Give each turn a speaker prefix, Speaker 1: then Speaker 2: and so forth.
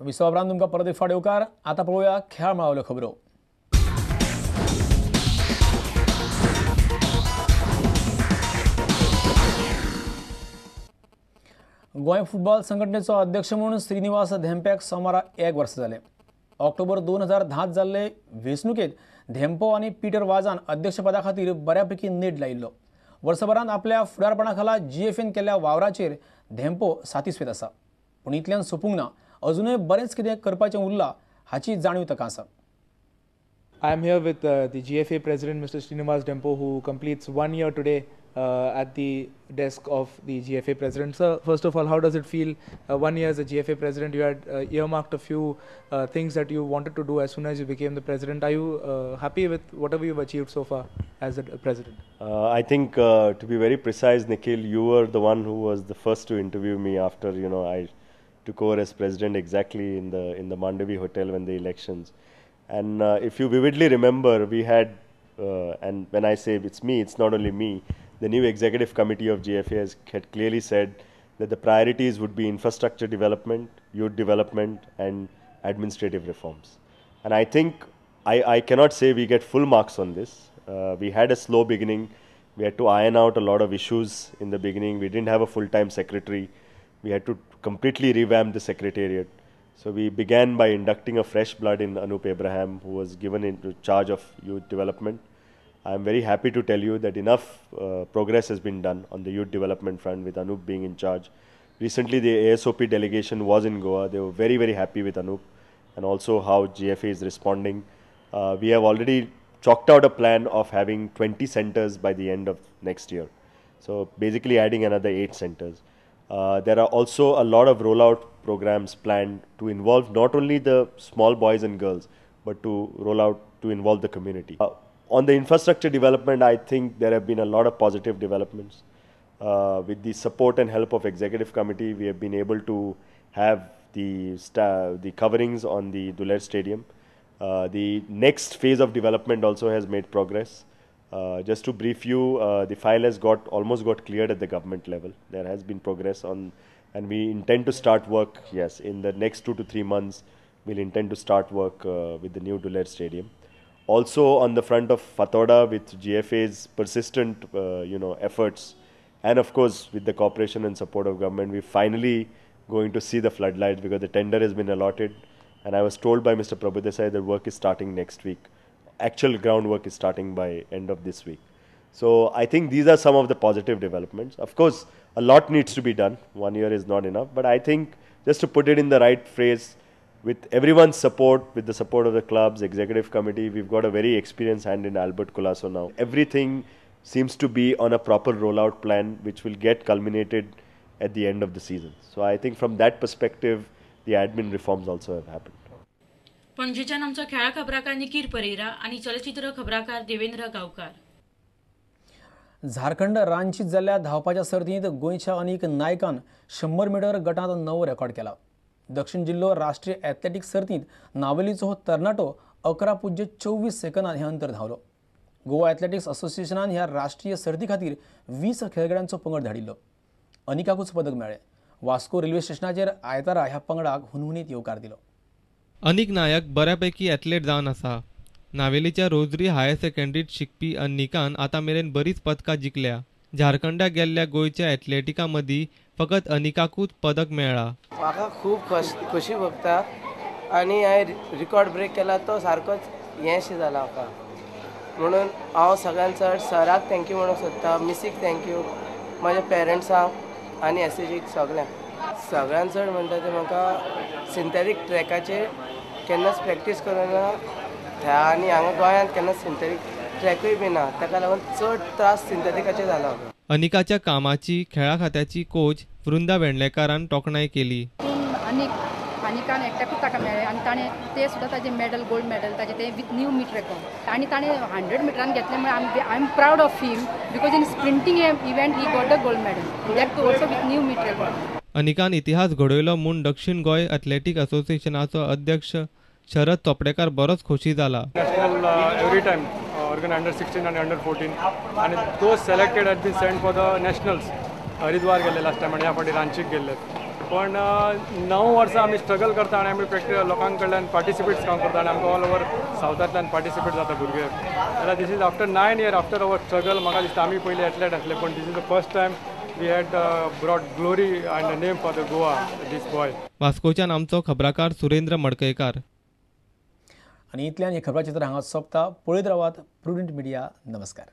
Speaker 1: विसवा उपरांत तुमकां परत एक फावट येवकार. आतां पळोवया खेळा मळावयल्यो खबरो. गोंय फुटबॉल संघटनेचो अध्यक्ष म्हणून श्रीनिवास धेंप्याक सोमारा एक वर्स जालें. ऑक्टोबर 2010 जाल्ले वेंचणुकेंत धेंपो आनी पीटर वाजान अध्यक्षपदा खातीर बऱ्यापैकी नेट लायिल्लो. वर्सभरांत आपल्या फुडारपणा खाला जीएफएन केल्ल्या वावराचेर धेंपो सातिस्फेद आसा. पूण इतल्यान सोंपूंक ना, अजुनूय बरेंच कितें करपाचें उरलां हाची जाणीव ताका आसा.
Speaker 2: I am here with the GFA President Mr. Srinivas Dempo, who completes 1 year today at the desk of the GFA President. Sir, first of all, how does it feel 1 year as a GFA President? You had earmarked a few things that you wanted to do as soon as you became the President. Are you happy with whatever you've achieved so far as a President?
Speaker 3: I think to be very precise, Nikhil, you were the one who was the first to interview me after, you know, I took over as President exactly in the Mandavi Hotel when the elections. And if you vividly remember, we had, and when I say it's me, it's not only me, the new executive committee of GFA had clearly said that the priorities would be infrastructure development, youth development, and administrative reforms. And I think I cannot say we get full marks on this. We had a slow beginning. We had to iron out a lot of issues in the beginning. We didn't have a full-time secretary. We had to completely revamp the secretariat. So we began by inducting a fresh blood in Anup Abraham, who was given into charge of youth development. I am very happy to tell you that enough progress has been done on the youth development front with Anup being in charge. Recently, the ASOP delegation was in Goa. They were very, very happy with Anup and also how GFA is responding. We have already chalked out a plan of having 20 centers by the end of next year. So basically adding another 8 centers. There are also a lot of rollout programs planned to involve not only the small boys and girls, but to roll out to involve the community. On the infrastructure development, I think there have been a lot of positive developments. With the support and help of executive committee, we have been able to have the coverings on the Duler Stadium. The next phase of development also has made progress. Just to brief you, the file has almost got cleared at the government level. There has been progress on, and we intend to start work, yes, in the next 2 to 3 months, we'll intend to start work with the new Duler Stadium. Also on the front of Fatorda, with GFA's persistent, efforts, and of course with the cooperation and support of government, we're finally going to see the floodlights because the tender has been allotted, and I was told by Mr. Prabhudesai that work is starting next week. Actual groundwork is starting by end of this week. So I think these are some of the positive developments. Of course, a lot needs to be done. 1 year is not enough. But I think, just to put it in the right phrase, with everyone's support, with the support of the clubs, executive committee, we've got a very experienced hand in Albert Colasso now. Everything seems to be on a proper rollout plan, which will get culminated at the end of the season. So I think from that perspective, the admin reforms also have happened.
Speaker 4: पणजेच्यान आमचो खेळा खबराकार निकीर परेरा आनी चलचित्र खबराकार देवेंद्र गांवकार.
Speaker 1: झारखंड रांचीत जाल्ल्या धांवपाच्या सर्तींत गोंयच्या अनेक नायकान 100 मिटर गटांत नवो रेकॉर्ड केला. दक्षिण जिल्लो राष्ट्रीय एथलेटिक्स सर्तींत नावेलीचो हो तरणाटो 11.24 सेकंदान हें अंतर धांवलो. गोवा एथलेटिक्स असोसिएशनान ह्या राष्ट्रीय सर्ती खातीर 20 खेळगड्यांचो पंगड धाडिल्लो. अनिकाकूच पदक मेळ्ळें. वास्को रेल्वे स्टेशनाचेर आयतारा ह्या पंगडाक हुनहुनीत येवकार दिलो.
Speaker 5: अनिक नायक बऱ्यापैकी एथलेट जावन आसा. नावेलीच्या रोजरी हायर सेकंडरीत शिकपी अनिकान आतां मेरेन बरीच पदकां जिखल्या. झारखंडाक गेल्ल्या गोंयच्या एथलेटिकां मदीं फकत अनिकाकूच पदक मेळ्ळां.
Speaker 6: म्हाका खूब खोशी भोगता आनी हांवें रिकॉर्ड ब्रेक केला तो सारकोच हेंशें जाला म्हाका, म्हणून हांव सगळ्यान चड सराक thank you म्हणूंक सोदता, मिसीक thank you, म्हाज्या पेरंट्सांक आनी एसएजीक सगळ्यांक. सगळ्यान चड म्हणटा तें म्हाका सिंथेटीक ट्रॅकाचेर केन्नाच प्रॅक्टीस करूंक ना आनी हांगा गोंयांत केन्नाच सिंथेटीक ट्रॅकूय बी ना, ताका लागून चड त्रास सिंथेटिकाचेर जाला.
Speaker 5: अनिकाच्या कामाची खेळा खात्याची कोच वृंदा वेंडलेकारान तोखणाय केली.
Speaker 7: अनिकान एकट्याकूच ताका मेळ्ळें आनी ताणें तें सुद्दां ताजें मेडल, गोल्ड मेडल ताजें तें विथ न्यू मीट रेकॉर्ड आनी ताणें 100 मिटरान घेतलें म्हळ्यार I am proud of him because in sprinting event he got a gold medal that also with new meet record.
Speaker 5: अनिकान इतिहास घडयलो म्हूण दक्षिण गोंय एथलेटीक असोसिएशनाचो अध्यक्ष शरद चोपडेकार बरोच खोशी जाला.
Speaker 8: National every time organ under 16 आनी अंडर 14 आनी those selected had been sent for the nationals. Haridwar गेल्ले लास्ट टायम आनी ह्या फावटी रांचीक गेल्ले. पण 9 वर्सां आमी स्ट्रगल करता आनी आमी प्रॅक्टिकल लोकां कडल्यान पार्टिसिपेट्स काम करता आनी आमकां ऑल ओवर सावथांतल्यान पार्टिसिपेट जाता भुरगे. जाल्यार this is after 9 year after our struggle. म्हाका दिसता आमी पयलीं एथलेट आसले, पण this is the first time we had brought glory and name for the Goa, this boy.
Speaker 5: वास्कोच्यान आमचो खबराकार सुरेंद्र मडकयकार.
Speaker 1: आनी इतल्यान हे खबराचित्र हांगा सोंपता. पळयत रावात प्रुडंट मिडिया. नमस्कार.